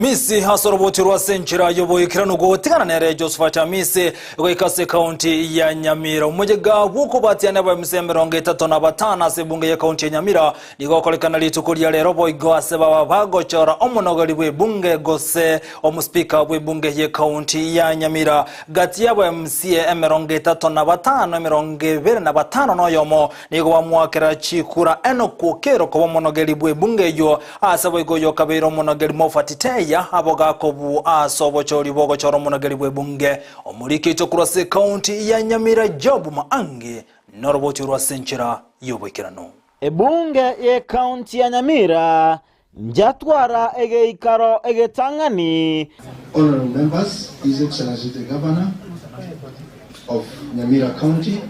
Amisi ase oroboti rw'ase enchera y'oboikeranu gotigana nere Josephat Amisi goika ase ekaunti ya Nyamira. Omoyega bw'okobatiana abaemisa 35 ase ebunge y'ekaunti ya Nyamira nigo okorekana rituko ria rero boigo ase baba bagochora omonogori bw'ebunge gose omospika bw'ebunge y'ekaunti ya Nyamira. Gati y'abaMCA 35, 25 noyomo nigo bamoakera chikura Enock Okero koba omonogeri bw'ebunge eyio. Ase boigo oyo okabeire omonogeri Moffat Teya abogakobu ase obochori bw'ogochora omonogeri bw'ebunge. Omoriki oito korwa ase ekaunti ya Nyamira Job Maangi noroboti orwo ase enchera y'oboikeranu. Ebunge y'ekaunti ya Nyamira njatwara egeikaro egetang'ani. Honourable Members, His Excellency the Governor of Nyamira County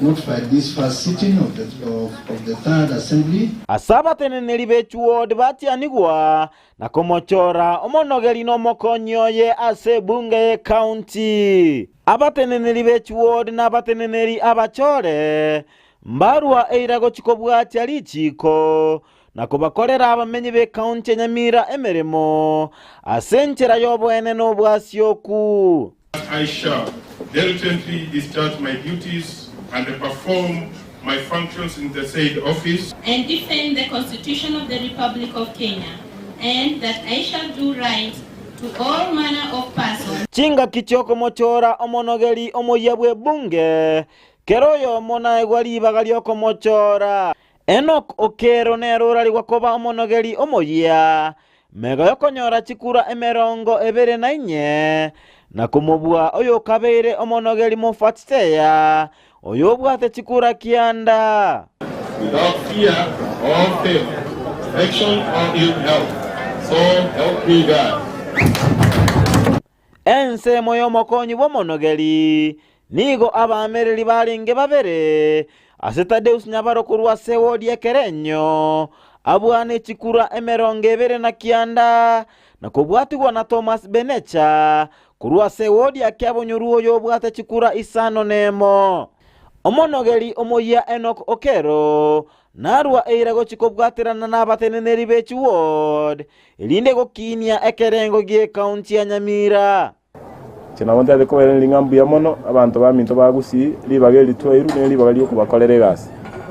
notified this first sitting of the, of, of the third assembly. Ase abateneneri be chiwodi batianigwa na komochora omonogeri na omokonyi oye ase ebunge y'ecounty. Abateneneri be chiwodi na abateneneri abachore mbarua eira gochia kobwatia richiiko na kobakorera abamenyi b'ecounty ya Nyamira emeremo ase enchera y'oboene na obwasioku. I shall diligently discharge my duties and perform my functions in the said office. And defend the Constitution of the Republic of Kenya, and that I shall do right to all manner of persons. Chingaki chi'okomochora omonogeri omoyia bw'ebunge, kera oyomo naegwa ribaga ri'okomochora. Enock Okero nere orarigwa koba omonogeri omoyia, mega y'okonyora chikura 24, na komobua oyokabeire omonogeri Moffat Teya, oyobwate chikura 9. Without fear or favour, affection or ill health, so help me God. Ensemo y'omokonyi bw'omonogeri nigo abaamereri barenge babere, ase Tadeus Nyabaro korwa ase ewodi y'Ekerenyo, abwane chikura 29, na kobwatigwa na Thomas Benecha korwa ase ewodi ya Kiabonyoru oyobwate chikura 51. Omonogeri omoyia Enock Okero narua eira gochia kobwaterana nabateneneri be chiward, erinde gokiinia ekerengo gi'ekaunti ya Nyamira. Inche nabo ntagete kobairaneria ng'a mbuya mono abanto baminto ba Gusii, ribaga eri twairwe ne ribaga ri'okobakorera egasi.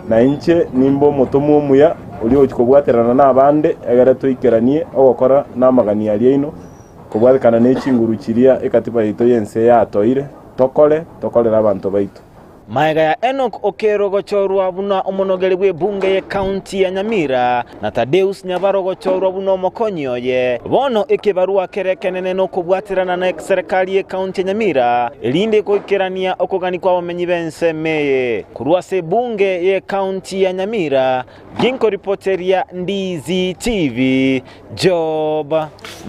Na inche nimbe omotomwa omuya oria ogochia kobwaterana nabande, egere toikeranie ogokora na amagani aria aino, kobwatekana ne chinguru chiria ekatiba yaito y'ense yatoeire, tokore, tokorere abanto baito. Magega ya Enock Okero gochorwa buna omonogeri bw'ebunge y'ecounty ya Nyamira na Tadeus Nyabaro gochorwa buna omokonyi oye, bono ekebarua kere ekenene nokobwaterana na eserekari y'ecounty ya Nyamira erinde goikerania okogania kw'abamenyi b'ensemo eye. Korwa ase ebunge y'ecounty ya Nyamira, ginkoripoteria Ndizi TV, Job.